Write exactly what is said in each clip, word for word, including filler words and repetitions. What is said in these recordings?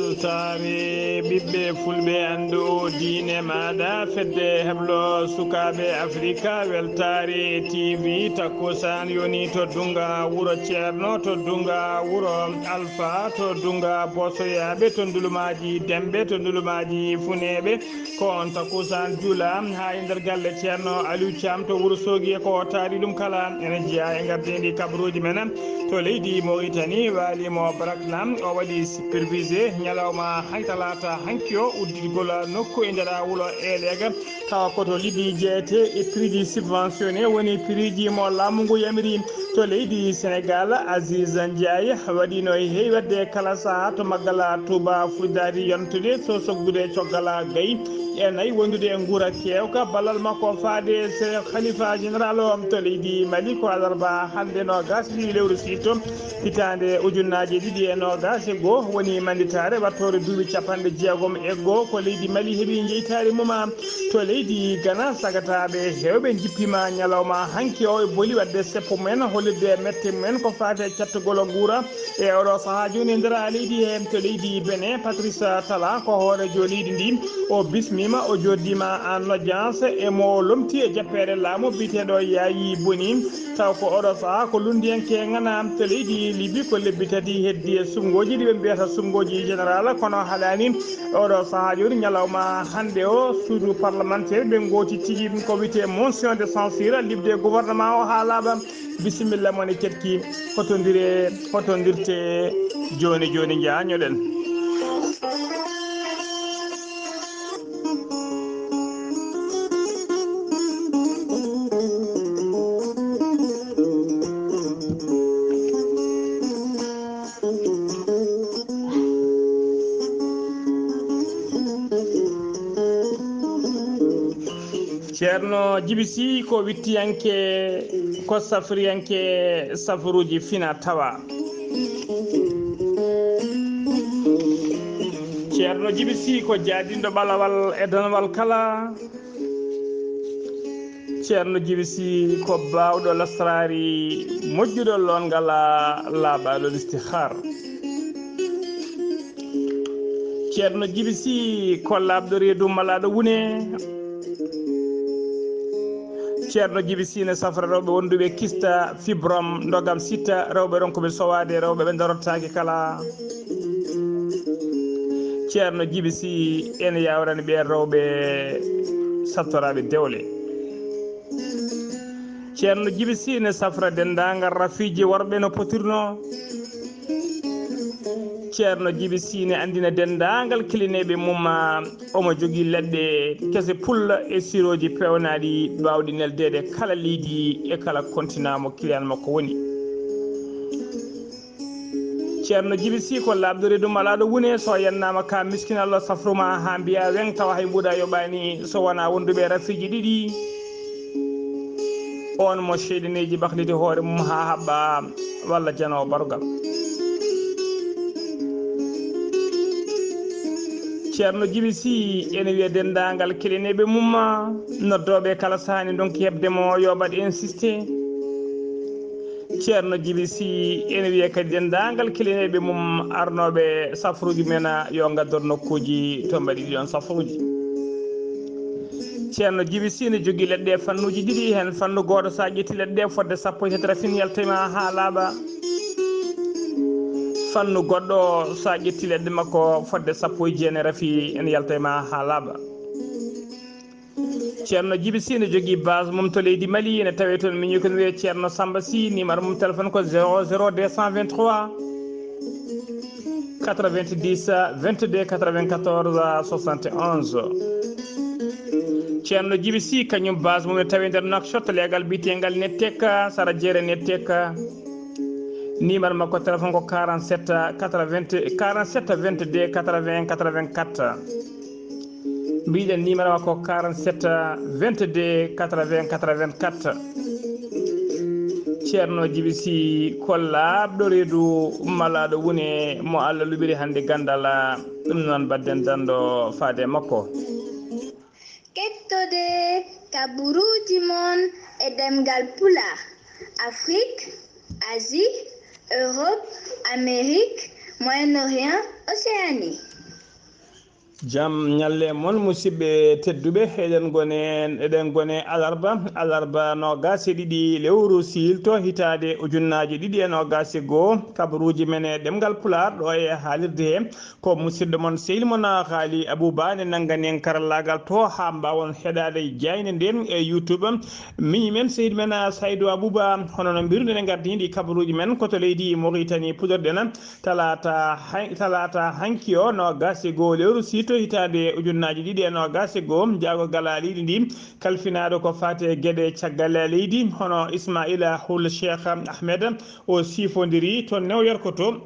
Weltaare ɓiɓɓe fulɓe, anndu diine maaɗa, fedde heblo sukaaɓe Afrika. Weltaare T V, takkusaan yoni to Dunga wuro Ceerno, to Dunga wuro Alfa, to Dunga Bosoyaaɓe, to Ndulumaaji Demɓe, to Ndulumaaji Funeeɓe. Ko on takkusaan juula haa e nder galle Ceerno Aliou Thiam to Wuro Soogi, e ko taari ɗum kala. Ene jeyaa e ngardiindi kabaruuji men to leydi Mauritanie, Waali mo Barakna, o waɗi supervisé ñalawma hay talaata hanki o udditigol nokku e nder wuuro Elege, tawa ko to Libi jeyete e prix ji subventionné woni prix ji mo laamu ngu yamiri to leydi Sénégal. Aziz Ndiaye waɗino e heewi waɗde kala saha to Magala Touba Fuɗɗaari yontude, so soggude coggal gayi e nayi wondude e nguura keewka. Ballal makko faade Seex Khalifa Général o to leydi Mali ko alarba hannde noogaas e ɗiɗi lewru siito hitaande ujunnaaje ɗiɗi e noogaas e goo woni mannditaare wattoore duuɓi capanɗe jeegom e goo ko leydi Mali heɓi jeytaare mum to leydi Gana. Sagataaɓe heewɓe njippiima ñalawma hanki o e boli waɗde seppo mumen hollirde mette mumen ko faati e cattugol nguura e oɗo sahaa jooni e nder leydi he to leydi Benin. Patrice Tala ko hooreejo leydi ndi, o bismiima, o jooɗdiima en audience e mo lomti e jappeere laamu biyeteeɗo Yaayi Boni. Taw ko oɗo sahaa ko lunndiyanke ŋana to leydi Libi, ko lebbi tati heddi e suɓngooji ɗi ɓe mbiyata suɓngooji général, kono haɗaani. Oɗo sahaa jooni ñalawma hannde o, suudu parlementaire ɓe ngooti tigi ko wiyetee motion de censure, liɓde gouvernement o haa laaɓa. Bisimilla mon e keɗki, hotondire, hotondirte jooni jooni, njaañoɗen. Ceerno Jibi Si ko wittiyanke, ko safriyanke safruuji fina tawa. Ceerno Jibi Si ko jaadinɗo ɓalawal e danawal kala. Ceerno Jibi Si ko baawɗo lasraari, moƴƴuɗo loongal, laaɓaaɗo listihar. Ceerno Jibi Si ko laaɓɗo reedu malaaɗo wune. Ceerno Jibi Si ne safra rewɓe wonduɓe kista, fibrom, ndogam sitta, rewɓe ronkuɓe sowaade, rewɓe ɓe darotaake kala. Ceerno Jibi Si ene yawrani ɓeen rewɓe sattoraaɓe dewle. Ceerno Jibi Si ne safra denndaangal rafiiji worɓe no potirno. Ceerno Jibi Si ne anndina denndaangal kilineeɓe mum, omo jogii leɗɗe kese pulla e sirooji peewnaaɗi baawɗi neldeede kala leydi e kala kontinaa mo kiliyaan makko woni. Ceerno Jibi Si ko laaɓɗo reedu malaaɗo wune, so yannaama ka miskinal o safruma haa mbiya weŋ tawa hay mbuuɗa yoɓaani so wonaa wonduɓe rafiiji ɗiɗi. On mo seyɗaneeji ɓakliti hoore mum haa haɓɓa walla janoowo barugal. Ceerno Jibi Si ene wiya denndaangal kilineeɓe mum, noddooɓe kala sahaa ne ndonki heɓde mo yo waɗ insisté. Ceerno Jibi Si ene wiya kadi denndaangal kilineeɓe mum arnooɓe safruuji men yo ngaddor nokkuuji to mbaɗi ɗiɗon safruuji. Ceerno Jibi Si ne jogii leɗɗe fannuuji ɗiɗi, heen fannu gooto so a ƴetti leɗɗe fodde sappo e tati rafin yaltayma haa laaɓa. Fannu goɗɗo so a ƴetti leɗɗe makko fodde sappo e jeenayi rafi ene yaltayma haa laaɓa. Ceerno Jibi Si ne jogii base mum to leydi Mali, ene tawee toon miñi ko ne wiyee Ceerno Samba Si, numéro mum téléphone ko zéro zéro deux cent vingt-trois quatre-vingt-dix vingt-deux quatre-vingt-quatorze soixante et onze. Ceerno Jibi Si kañum base mum ne tawee nder Nouakchott, leegal biyeteengal Nettek, sara jeere Nettek. Numéro makko téléphone ko quarante-sept quatre-vingts, quarante-sept vingt-deux quatre-vingts quatre-vingt-quatre. Mbiɗen numéro makko quarante-sept vingt-deux quatre-vingts quatre-vingt-quatre. Ceerno Jibi Si ko laaɓɗo reedu malaaɗo wune mo Allah luɓiri hannde ganndal, ɗum noon mbaɗden danndo faade makko. Kettode kabaruuji mon e ɗemngal Pulaar, Afrique, Asie, Europe, Amérique, Moyen-Orient, Océanie. Jam ñalle mon, musidɓe tedduɓe. Eɗen gone, eɗen gone alarba, alarba noogaas e ɗiɗi lewru siilto, hitaande ujunnaaji ɗiɗi e noogaas e goo. Kabaruuji men e ɗemngal Pulaar ɗo e haalirde he, ko musidɗo mon, sehil mon, Haali Abuba, ne nanngani en karallaagal to, haa mbaawon heɗaade jaaynde nden e YouTube. Miñi men, sehil men, Saydu Abuba, hono no mbiruɗen e ngardiiɗi kabaruuji men ko to leydi Moritani puɗorɗen. Talaata han-, talaata hanki o, noogaas e goo lewru siilto, hitaande ujunnaaji ɗiɗi e noogaas e goo, jaagorgal leydi ndi, kalfinaaɗo ko faati e geɗe caggal leydi, hono Ismaila Hul Cheikh Ahmed, o siifondiri to New York to.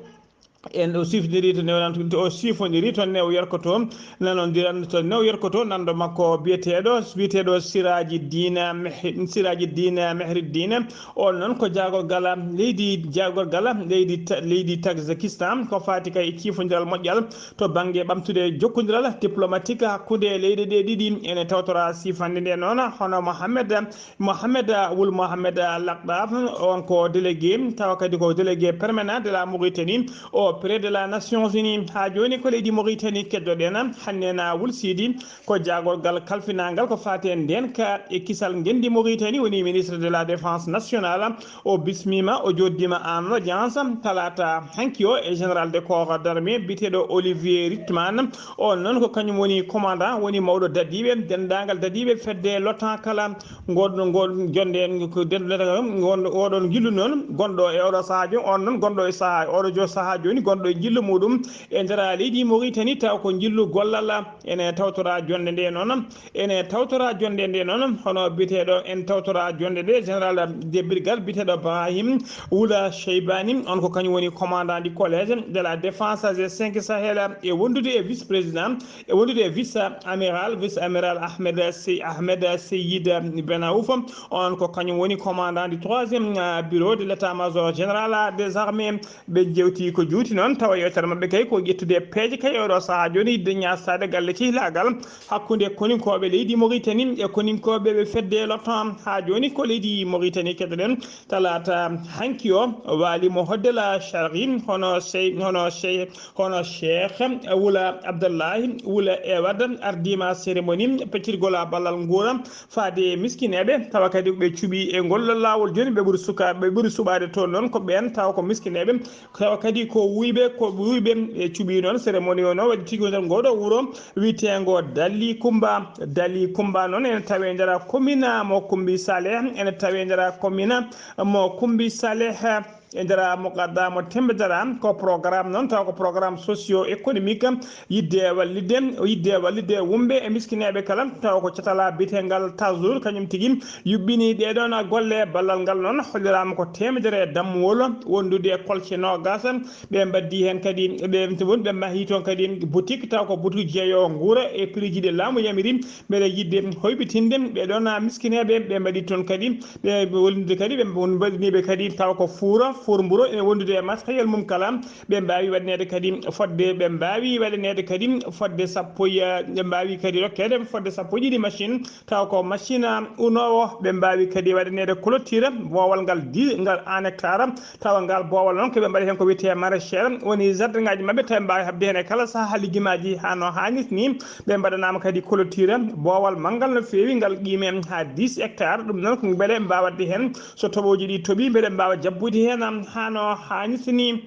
En o siifondiri to New York, o siifondiri to New York to, nanondiran to New York to, nanndo makko biyeteeɗo, biyeteeɗo Siraaji Diina Meh-, Siraaji Diina Mehri Diina. On noon ko jaagorgal leydi, jaagorgal leydi Ta-, leydi Tajikistan, ko faati kay e ciifondiral moƴƴal to bannge ɓamtude jokkondiral diplomatique hakkunde leyɗe ɗe ɗiɗi. Ene tawtora siifande nde noon, hono Mohamed, Mohamed Wul Mohamed Lakhdaf, on ko délégué, tawa kadi ko délégué permanent de la Mauritanie auprès de la Nations Unies. Haa jooni ko leydi Mauritanie keddoɗen, hannde na Wul Sidi, ko jaagorgal kalfinaangal ko faati e ndeenka e kisal ngenndi Mauritanie, woni ministre de la Défense nationale. O bismiima, o jooɗdiima en audience talaata hanki o e général de corps d'armée biyeteeɗo Olivier Rietmann. On noon ko kañum woni commandant, woni mawɗo dadiiɓe, denndaangal dadiiɓe fedde l'OTAN kala. Ngon, ngon, jonde en ko dendude ko ngon, oɗon njillu noon gonɗo e oɗo sahaa jooni, on noon gonɗo e sahaa, oɗo jo sahaa jooni gonɗo e njillu muɗum e nder leydi Mauritanie, taw ko njillu gollal. Ene tawtora jonde nde noon, ene tawtora jonde nde noon, hono biyeteeɗo, en tawtora jonde nde général de brigade biyeteeɗo Brahim Wula Cheybani, on ko kañum woni commandant du collège de la défense des cinq Sahel, e wondude e vice-président, e wondude e vice-amiral, vice-amiral Ahmed Sey-, Ahmed Seyid Ben Auf, on ko kañum woni commandant du troisième, euh, bureau de l'état-major général des armées. Ɓe jewti ko juuti noon, tawa yewtere maɓɓe kay ko ƴettude peeje kay e oɗo sahaa jooni, yidde ñaastaade galle cehlaagal hakkunde koninkooɓe leydi Mauritanie e koninkooɓe ɓe fedde l'OTAN. Haa jooni ko leydi Mauritanie keɗoɗen. Talaata hanki o, waali mo hoddela Sharqi, hono Sey-, hono Sey-, hono Cheikh Wula Abdallahi Wula Ewad ardiima cérémonie peccirgol ballal nguura faade e miskineeɓe, tawa kadi ɓe cuɓi e ngol laawol. Jooni ɓe ɓuri suka-, ɓe ɓuri suɓaade toon noon ko ɓeen, tawa ko miskineeɓe, tawa kadi ko wuyɓe, ko wuyɓe. Ɓe cuɓi noon cérémonie o noon waɗi tigi nder ngooɗo wuro wiyeteengo Dali Kumba. Dali Kumba noon ene tawe nder commune mo Kumbi Saleh, ene tawe nder commune mo Kumbi Saleh. E nder muqaddamo tembe dara ko programme noon, taw ko programme socio-économique, yidde wallidde, yidde wallidde wumɓe e miskineeɓe kala, taw ko catala biyetengal Tazour, kañum tigi yuɓɓini ɗee ɗoon golle. Ballal ngal noon holliraama ko teemedere dammuwol, wondude e kolce noogaas. Ɓe mbaddi heen kadi, ɓe woni, ɓe mahi toon kadi boutique, taw ko boutique jeeyo nguura e prix ji ɗi laamu yamiri, mbeɗa yiɗde hoyɓitinde ɓee ɗoon miskineeɓe. Ɓe mbaɗi toon kadi, ɓe wondude kadi, ɓe mbaɗiniiɓe kadi taw ko fuura, fuur mburo ene wondude e matériel mum kala. Ɓe mbaawi waɗaneede kadi fodde, ɓe mbaawi waɗaneede kadi fodde sappo e, ɓe mbaawi kadi rokkeede fodde sappo e ɗiɗi machine, taw ko machine unoowo. Ɓe mbaawi kadi waɗaneede clôture boowal ngal di-, ngal un hectare, tawa ngal boowal noon ko ɓe mbaɗi heen ko wiyetee maraîchère, woni jardin ngaji maɓɓe, tawa ɓe mbaawi haɓde heen e kala sahaa liggimaaji haa no haanirta ni. Ɓe mbaɗanaama kadi clôture boowal manngal no feewi, ngal qiime haa dix hectares. Ɗum noon ko mbele mbaawa waɗde heen, so toɓooji ɗi toɓi, mbele mbaawa jabbude heen haa no haanirta ni.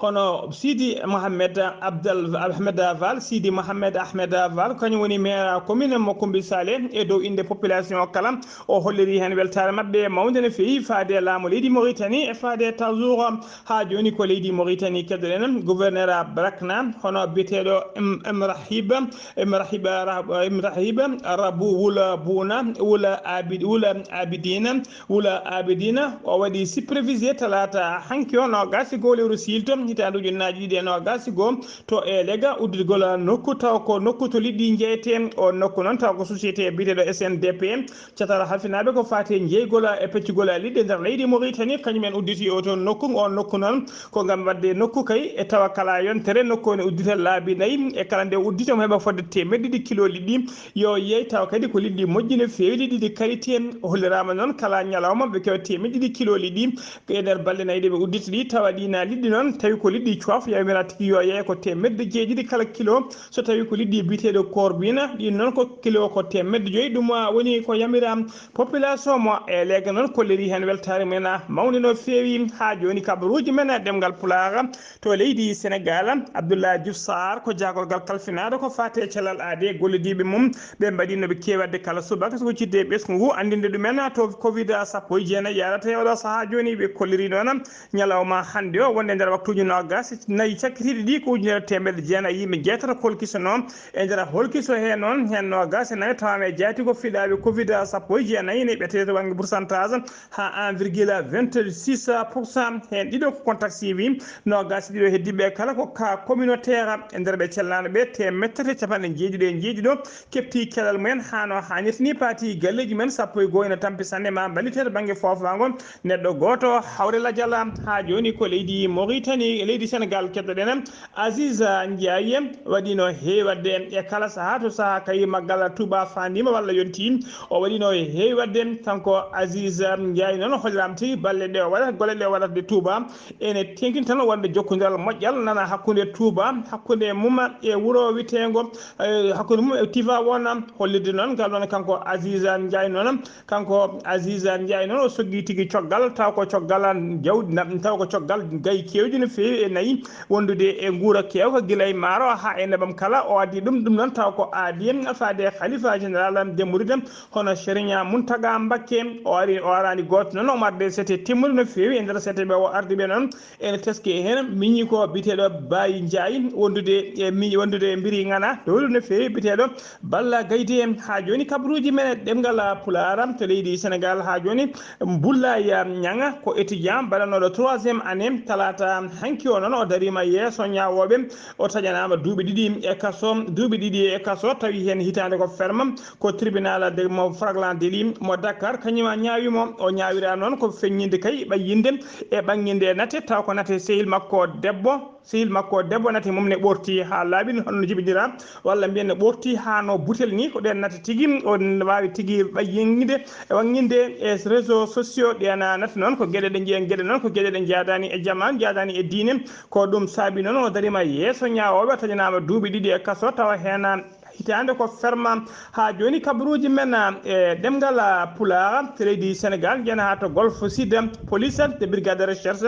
Hono Sidi Mohamed Abdal Ahmed Val, Sidi Mohamed Ahmed Val, kañum woni maire commune mo Kumbi Sale, e dow innde population o kala, o holliri heen weltaare maɓɓe mawnde no feewi faade e laamu leydi Mauritanie e faade e Tazour. Haa jooni ko leydi Mauritanie keddoɗen, gouverneur Brakna, hono biyeteeɗo Im-, Imrahib, Imrahib Ra-, Imrahib Rabu Wula Buna, Wula Abid-, Wula Abidina, Wula Abidina, o waɗi supervisé talaata hanki o, noogaas e goo lewru siilto, hitaande ujunnaaji ɗiɗi e noogaas e goo, to Elega, udditgol nokku, taw ko nokku to liɗɗi njeyetee. O nokku noon, taw ko société biyeteeɗo S N D P, catal halfinaaɓe ko faati e jeygol e peccugol liɗɗi nder leydi Mauritanie, kañum en udditi o toon nokku. On nokku noon ko ngam waɗde nokku kay, e tawa kala yontere nokku o ne uddita laabi nayi, e kala nde udditi omo heɓa fodde teemedde ɗiɗi kilo liɗɗi. Yo yeey taw kadi ko liɗɗi moƴƴi no feewi, liɗɗi ɗi qualité. O holliraama noon kala ñalawma ɓe kewa teemedde ɗiɗi kilo liɗɗi. Ko e nder balɗe nayi ɗe ɓe udditi ɗi, tawa ɗi na liɗɗi noon, tawi ko liɗɗi coif yamira tigi yo yeeya ko teemedde jeeɗiɗi kala kilo. So tawi ko liɗɗi biyeteeɗo korbina, ɗin noon ko kilo ko teemedde joyi. Ɗum woni ko yamira population mo e leega noon kolliri heen weltaare mumen mawni no feewi. Haa jooni kabaruuji men ɗemngal Pulaar to leydi Senegal, Abdoulaye Diouf Sarr ko jaagorgal kalfinaaɗo ko faati e cellal aade e gollodiiɓe mum. Ɓe mbaɗi no ɓe keewi waɗde kala subaka so ko cidde e ɓesngu ngu anndinde ɗumen to covid sappo e jeenayi yarata e oɗo sahaa jooni. Ɓe kolliri noon ñalawma hannde o wonde nder waktuuji noogas nayi cakkitiiɗi ɗi ko ujunere teemedde jeenayi yimɓe jeetato kolkisono e nder holkiso he noon heen noogas e nayo tawama e jaati ko fiɗaaɓe covid sappo e jeenayi ne ɓe tawete wannge pourcentage ha un virgule vingt six pour cent. Heen ɗiɗo ko contact suivi, noogas e ɗiɗo heddiɓe kala ko ka communautaire. E nder ɓe cellanaɓe teemedde tati e capanɗe jeeɗiɗo e jeeɗiɗo keɓti cellal mumen hano hannirta ni paati galleeji men sappo e goo ina tampi sanne ma mballite to bannge foofaango neɗɗo gooto hawre lajal. Haa jooni ko leydi Mauritanie, leydi Senegal keddoɗen. Aziz Ndiaye waɗino heewi waɗde e kala sahaa to sahaa kayi maggal Touba fandiima walla yonti. O waɗino heewi waɗde kanko Aziz Ndiaye noon, holliraama tigi balle ɗe o waɗata, golle ɗe o waɗata ɗe Touba ene teeŋtini tan wonde jokkondiral moƴƴal nana hakkunde Touba, hakkunde mum e wuro wiyeteengo, eh, hakkunde mum e Tivaouane. Hollirde noon ngal noon kanko Aziz Ndiaye noon, kanko Aziz Ndiaye noon o soggi tigi coggal, taw ko coggal jawdi, taw ko coggal gayi keewɗi no feewi e nayi wondude e nguura keewka gila e maaro haa e nebam kala. O addi ɗum, ɗum noon taw ko aadi en faade e Khalifa Général des Mourides hono Serigne Mountaga Mbacké. O ari, o arani gooto noon, omo arde sete timmude no feewi. E nder sete ɓe o ardi ɓe noon, ene teski e heen miñi ko biyeteeɗo Baye Ndiaye, wondude e miñi, wondude e mbiri ŋana dowlu no feewi, biyeteeɗo Balla Gaye de. Haa jooni kabaruuji men e ɗemngal Pulaar to leydi Senegal haa jooni, Bullaya Ñaŋa ko étudiant mbaɗanooɗo troisième année. Talaata hanki o noon o dariima yeeso ñaawooɓe, o taƴanaama duuɓi ɗiɗi e kaso, duuɓi ɗiɗi e kaso, tawi heen hitaande ko ferme. Ko tribunal de mo flagrant délit mo Dakar kañum ñaawi mo. O ñaawira noon ko feññinde kay ɓayyinde e ɓaŋŋinde nate, taw ko nate sehil makko debbo, sehil makko debbo nate mum ne ɓorti haa laaɓi, hono no jibinira walla mbiyen ne ɓorti haa no butel ni. Ko ɗen nate tigi o waawi tigi ɓayyinde e waŋŋinde e réseaux sociaux. Ɗen nate noon ko geɗe ɗe njiyen, geɗe noon ko geɗe ɗe njaadaani e jaman, njaadaani e diine. Ko ɗum saabi noon o dariima yeeso ñaawooɓe, o taƴanaama duuɓi ɗiɗi e kaso, tawa heen hitaande ko ferma. Haa jooni kabaruuji men e ɗemngal Pulaar to leydi Senegal, njana haa to Golfe Sud, police de brigade de recherche,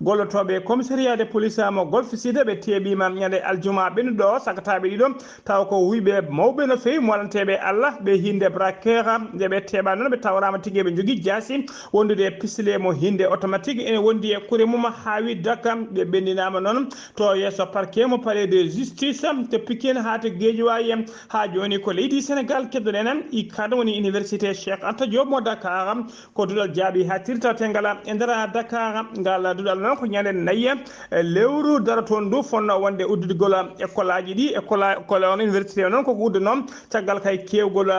gollotooɓe commissariat de police mo Golfe Sud ɓe teeɓiima ñande aljuma ɓennuɗo o, sagataaɓe ɗiɗo, taw ko wuyɓe mawɓe no feewi, molanteeɓe Allah, ɓe hinde braqueur, nde ɓe teeɓa noon ɓe tawraama tigi ɓe njogii jaasi wondude e pistolet mo hinde automatique ene wondi e kure mum haa wi dakka. Ɓe ɓenndinaama noon to yeeso parquet mo palais de justice to Pikine haa to Guédiawaye. Haa jooni ko leydi Senegal keddoɗen, ICAD woni université Cheikh Anta Diop mo Dakar. Ko duɗal jaaɓi haa tirta tengal e nder Dakar. Ngal duɗal noon ko ñande nayi e lewru darotoondu ndu fonno wonde udditgol école aji ɗi. École, école on université o noon koko uddanoo caggal kay keewgol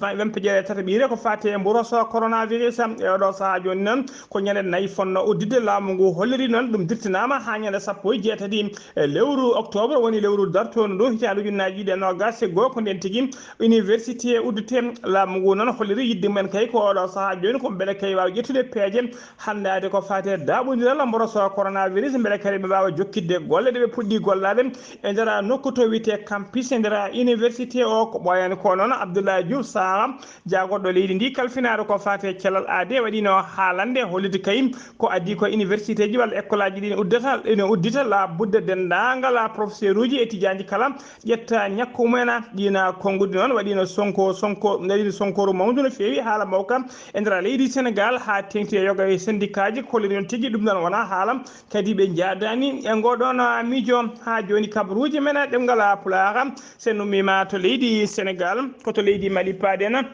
wempe jeere tataɓiire ko faati e mboros coronavirus. E oɗo sahaa jooni noon ko ñande nayi fonno udditde. Laamu ngu holliri noon ɗum dirtinaama haa ñande sappo e jeetati e lewru octobre, woni lewru dartoondu ndu hitaande ujunnaaji ɗiɗi e noogas e goo. Ko ndeen tigi université udditee. Laamu ngu noon holliri yiɗde mumen kay ko oɗo sahaa jooni ko mbele kay waawa ƴettude peeje hanndaade ko faati e daaɓondiral mboros coronavirus, mbele kadi ɓe mbaawa jokkitde golle ɗe ɓe puɗɗii gollaade e nder nokku to wiyetee campus e nder université o. Ko ɓooyaani ko noon, Abdoulaye Diouf Sarr, jaagorɗo leydi ndi kalfinaaɗo ko faati e cellal aade, waɗiino haalande hollirde kay ko adii ko université ji walla école aji ɗi ne uddata, ene uddita, la budda denndaangal professeur uji e étudiant ji kala ƴetta ñakku mumen. Ɗiina konnguɗi noon waɗiino sonko, sonko, waɗiino sonkoru mawndu no feewi, haala mawka e nder leydi Senegal, haa teeŋti e yoga e syndicat ji, kolliri noon tigi ɗum noon wonaa haala. Kadi ɓe njaadaani e ngoɗoon miijo. Haa jooni kabaruuji men ɗemngal Pulaar, so en ummiima to leydi Senegal, ko to leydi Mali paaɗen.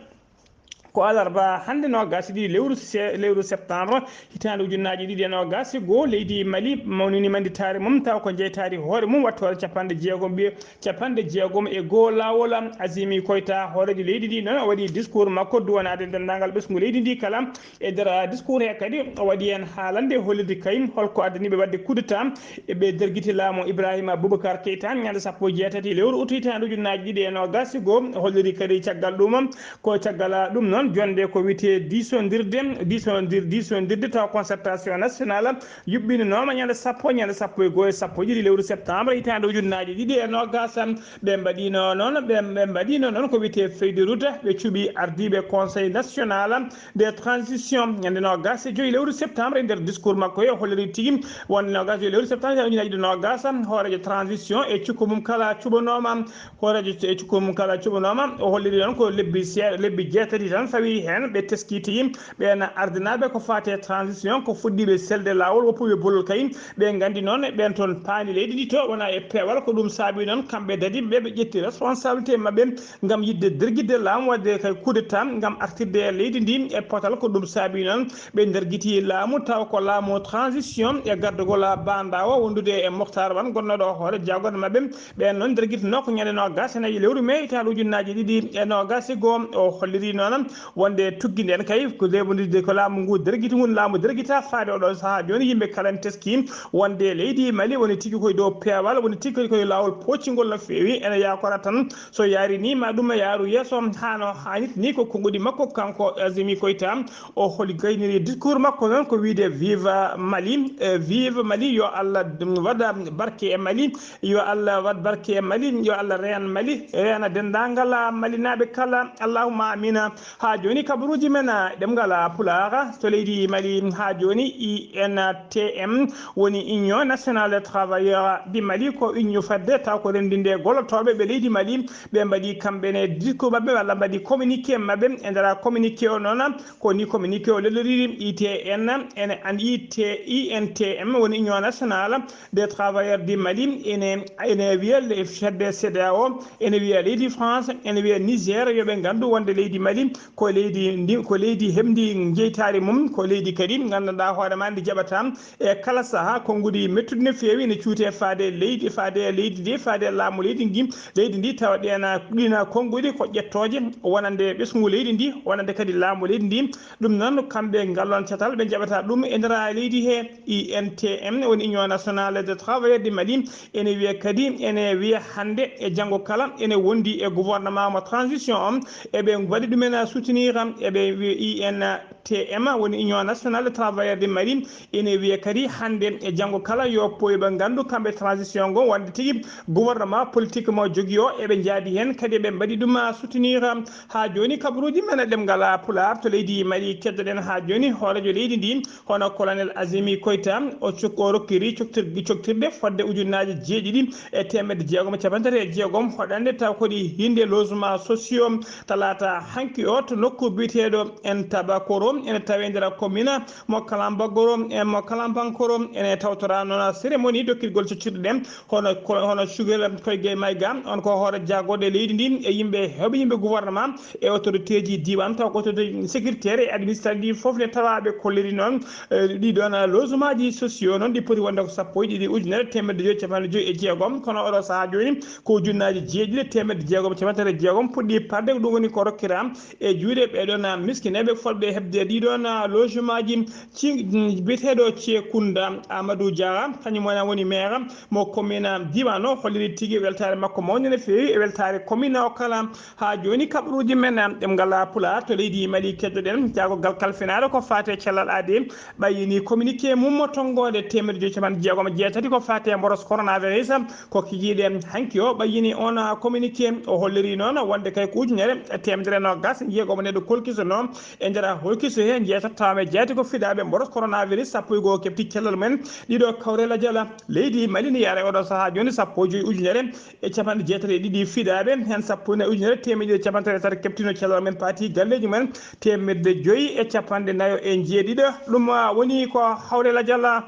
Ko alarba hannde noogas e ɗiɗi lewru se-, lewru septembre, hitaande ujunnaaji ɗiɗi e noogas e goo, leydi Mali mawnini mannditaare mum, taw ko jeytaari hoore mum, wattoore capanɗe jeegom, ɓiye capanɗe jeegom e goo. Laawol Azimi Koyta, hooreejo leydi ndi noon, o waɗi discours makko duwanaade denndaangal ɓesngu leydi ndi kala. E nder discours he kadi, o waɗi heen haalande hollirde kay holko addani ɓe waɗde coup d'État e ɓe nder gite laamu Ibrahima Boubacar Keita ñande sappo e jeetati lewru août hitaande ujunnaaji ɗiɗi e noogas e goo. Holliri kadi caggal ɗum, ko caggal ɗum noon, Jonde ko wiyetee diisondirde, diisondir-, diisondirde taw concertation nationale yuɓɓininooma ñande sappo, ñande sappo e go'o e sappo e ɗiɗi lewru septembre hitaande ujunnaaji ɗiɗi e noogas. Ɓe mbaɗiino noon, ɓe, ɓe mbaɗiino noon ko wiyetee feuille de route, ɓe cuɓi ardiiɓe Conseil national de transition ñande noogas e joy lewru septembre. E nder discours makko o holliri tigi wonde noogas e joy lewru septembre hitaande ujunnaaji ɗiɗi e noogas, hooreejo transition e cukko mum kala cuɓanooma. Hooreejo e cukko mum kala cuɓanooma, o holliri noon ko lebbi see-, lebbi jeetati tan fawi heen, ɓe teskii tigi ɓeen ardinaaɓe ko faati e transition, ko fuɗɗiiɓe selde laawol, woppuɓe bolol kay, ɓe nganndi noon ɓeen toon paani leydi ndi to wona e peewal. Ko ɗum saabii noon kamɓe dadiiɓe ɓe, ɓe ƴetti responsabilité maɓɓe ngam yiɗde dergitde laamu, waɗde kay coup d'état ngam artirde e leydi ndi e potal. Ko ɗum saabii noon ɓe ndergiti laamu, taw ko laamu transition e gardagol baandaa o wondude e Moctar Wan, gonnooɗo hoore jagorɗe maɓɓe. Ɓeen noon ndergitinoo ko ñande noogas e nayi lewru mee hitaande ujunnaaji ɗiɗi e noogas e go'o. O holliri noon wonde tuggi nden kay ko lebondirde ko laamu ngu dergiti ngun, laamu dergita faade oɗo sahaa jooni. Yimɓe kala ne teski wonde leydi Mali woni tigi koye dow peewal, woni tigi koye laawol pooccingol no feewi. Ene yaakora tan so yaari ni ma ɗum yaaru yeeso haa no haanirta ni. Ko konguɗi makko kanko Azimi Koyta, o holi gayniri discours makko noon ko wiide vive Mali, eh, vive Mali, yo Allah waɗa barke e Mali. Yo Allah waɗ barke e Mali, yo Allah reen Mali, reena denndaangal Malinaaɓe kala. Allahumma amina. Haa jooni kabaruuji men, ah, ɗemngal, ah, Pulaar to leydi Mali. Haa jooni I N T M woni Union Nationale des Travailleurs du Mali, ko union fedde taw ko renndinde gollotooɓe ɓe leydi Mali. Ɓe mbaɗi kamɓe ne discours maɓɓe walla mbaɗi communiqué maɓɓe. E nder communiqué o noon, ko ni communiqué o lelloriri. I T N, ene, an I T, I N T M woni Union Nationale des Travailleurs du Mali, ene, ene wiya le-, fedde C E D E A O, ene wiya leydi France, ene wiya Niger, yo ɓe nganndu wonde leydi Mali ko leydi ndi, ko leydi heɓndi jeytaare mum, ko leydi kadi nganndanɗaa hoore maa ndi jaɓata e kala sahaa. Konnguɗi mettuɗi no feewi, ene cuuti e faade e leydi, faade e leydi ndi, faade e laamu leydi ndi, leydi ndi, tawa ɗeena, ɗina konnguɗi ko ƴettooje wonande ɓesngu leydi ndi, wonande kadi laamu leydi ndi. Ɗum noon, kamɓe ngal ɗoon catal, ɓe njaɓata ɗum e nder leydi he. I N T M woni Union Nationale des Travailleurs du Mali, ene wiya kadi, ene wiya hannde e janngo kala, ene wondi e gouvernement mo transition on, eɓe mbaɗi ɗumen soutenir, eɓe wiya I N T M woni Union Nationale des Travailleurs du Mali, ene wiya kadi hannde e janngo kala yo pooyɓe nganndu kamɓe transition ngo wonde tigi gouvernement politique mo jogii o, eɓe njaadi heen kadi eɓe mbaɗi ɗum soutenir. Haa jooni kabaruuji men e ɗemngal Pulaar to leydi Mali, keddoɗen haa jooni hooreejo leydi ndi, hono Colonel Azimi Koyta, o cok-, o rokkiri coktir-, coktirde fodde ujunnaaji jeeɗiɗi e teemedde jeegom e cappanɗe tati e jeegom hoɗande taw ko ɗi hinnde logement sociaux talaata hanki o to nokku biyeteeɗo en Tabakoro, ene tawe nder commune mo Kalambagoro, e mo Kalambankoro, ene tawtora noon cérémonie dokkirgol coktirɗe ɗen. Hono ko, hono Cugel Koyge Mayga, on ko hoore jagorɗe leydi ndi e yimɓe heewɓe, yimɓe gouvernement e autorité ji diwan, taw ko autorité sécuritaire et administrative fof ne tawa ɓe kolliri noon, eh, ɗi ɗon logement ji sociaux noon ɗi poti wonde ko sappo e ɗiɗi ujunere teemedde joyi capanɗe joyi e jeegom, kono oɗo sahaa jooni ko ujunnaaji jeeɗiɗi teemedde jeegom e cappanɗe tati e jeegom puɗɗi parde, ko ɗum woni ko rokkira e juuɗe ɓee ɗon miskineeɓe fotɓe heɓde ɗi ɗon logement ji. Ci-, biyeteeɗo Ceekunda Amadou Diarra, kañum wona woni maire mo commune diiwaan o, holliri tigi weltaare makko mawnde no feewi e weltaare commune o kala. Haa jooni kaɓruuji men ɗemngal Pulaar to leydi Mali keddoɗen, jaagorgal kalfinaare ko faati e cellal aadee, ɓayyini communiqué mum mo tonngoode teemedde joyi capanɗe jeegom e jeetati ko faati e mboros coronavirus. Ko kikiiɗe hanki o ɓayyini on communiqué, o holliri noon wonde kay ko ujunere e teemedere noogas e jeegom neɗɗo kolkiso noon e nder holkiso he jeetattaama e jeetati ko fiɗaaɓe mboros coronavirus, sappo e go'o keɓti cellal mumen. Ɗiɗo kawre lajal leydi Mali ne yaara e oɗo sahaa jooni sappo e joyi ujunere e capanɗe jeetati e ɗiɗi fiɗaaɓe, heen sappo e nayi ujunere teemedde ɗiɗi e capanɗe tati e tati keɓtino cellal mumen, paati galleeji mumen teemedde joyi e capanɗe nayo e jeeɗiɗo. Ɗum woni ko hawre lajal.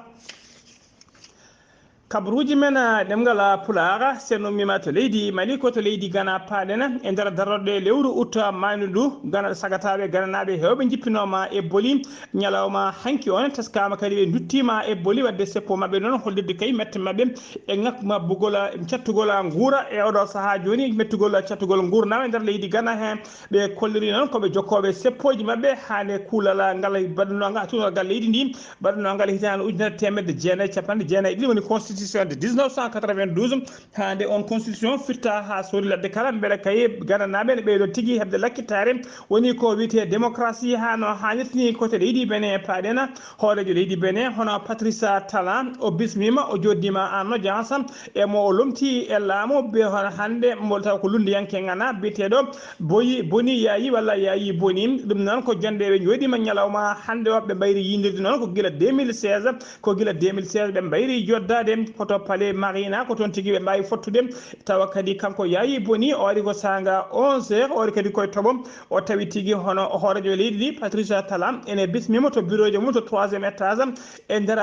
Kabaruuji men, ah, ɗemngal, ah, Pulaar, sen ummiima to leydi Mali, ko to leydi Gana paaɗen. E nder darorɗe lewru ut, ah, maaynuɗu, Gana, sagataaɓe gananaaɓe heewɓe njippinooma e boli. Ñalawma hanki on, teskaama kadi ɓe nduttiima e boli, waɗde seppo maɓɓe noon, hollirde kay mette maɓɓe e ŋak mabbugol, ah, cattugol, ah, nguura. E oɗo sahaa jooni, mettugol, ah, cattugol nguurndam e nder leydi Gana heen. Ɓe kolliri noon ko ɓe jokkooɓe seppooji maɓɓe haa nde kuulal ngal baɗunoo ngal, tuunal ngal leydi ndi, baɗunoo ngal hitaande ujunere teemedde jeenayi e capanɗe jeenayi e ɗiɗi, woni constitution Constitution de dix-neuf cent quatre-vingt-douze, haa nde on constitution firta haa soodi ladde kala, mbeɗa kayi gandanaaɓe ne ɓeydo tigi heɓde lakkitaare. Woni ko wiyetee démocratie haa no haanirta ni. Kote leydi Benin paaɗen, hooreejo leydi Benin hono Patrice Talon, o bismiima, o jooɗdiima en audience e mo o lomti e laamu be hono hannde mo taw ko lunndiyanke ngana biyeteeɗo Boyi Boni Yaayi walla Yaayi Boni. Ɗum noon ko jonnde ɓe njooɗiima ñalawma hannde o, ɓe mbayri yiindirde noon ko gila deux mille seize, ko gila deux mille seize ɓe mbayri joddaade ko to Palais Marina, ko toon tigi ɓe mbaawi fottude. Tawa kadi kanko Yaayi Boni, o ari ko saanga onze heures, o ari kadi koye toɓo, o tawi tigi hono hooreejo leydi ndi, Patrice Talon, ene bismiima to bureau ji mum to troisième étage, e nder,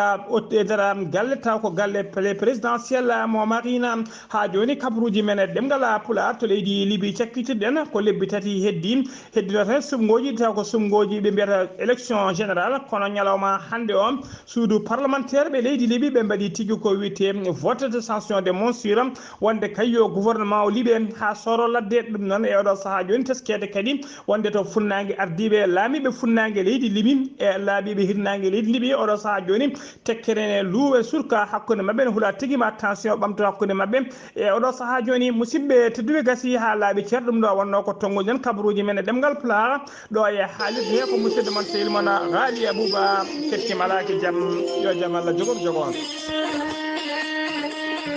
e nder galle, taw ko galle pré-, présidentiel mo Marina. Haa jooni kabaruuji men e ɗemngal Pulaar to leydi Libi cakkitiɗen ko lebbi tati heddi, heddino tan suɓngooji, taw ko suɓngooji ɓe mbiyata élection générale, kono ñalawma hannde o, suudu parlementaire ɓe leydi Libi ɓe mbaɗi tigi ko wiyetee vote de censure de monsure, wonde kay yo gouvernement o liɓe haa sooro ladde. Ɗum noon e oɗo sahaa jooni teskeede kadi wonde to funnaange ardiiɓe laamiiɓe funnaange leydi Libi e laabiiɓe hirnaange leydi Libi oɗo sahaa jooni tekkere ne luuwe surka hakkunde maɓɓe, ne hula tigi ma tension ɓamto hakkunde maɓɓe. E oɗo sahaa jooni, musidɓe tedduɓe, gasi haa laaɓi cer, ɗum ɗo wonno ko tonnguɗen kabaruuji men e ɗemngal Pulaar. Ɗo e haalirde he ko musidɗo mon sehil mon Raali Abuba, kettim alaaki jam, yo jam Allah jogo jogo on.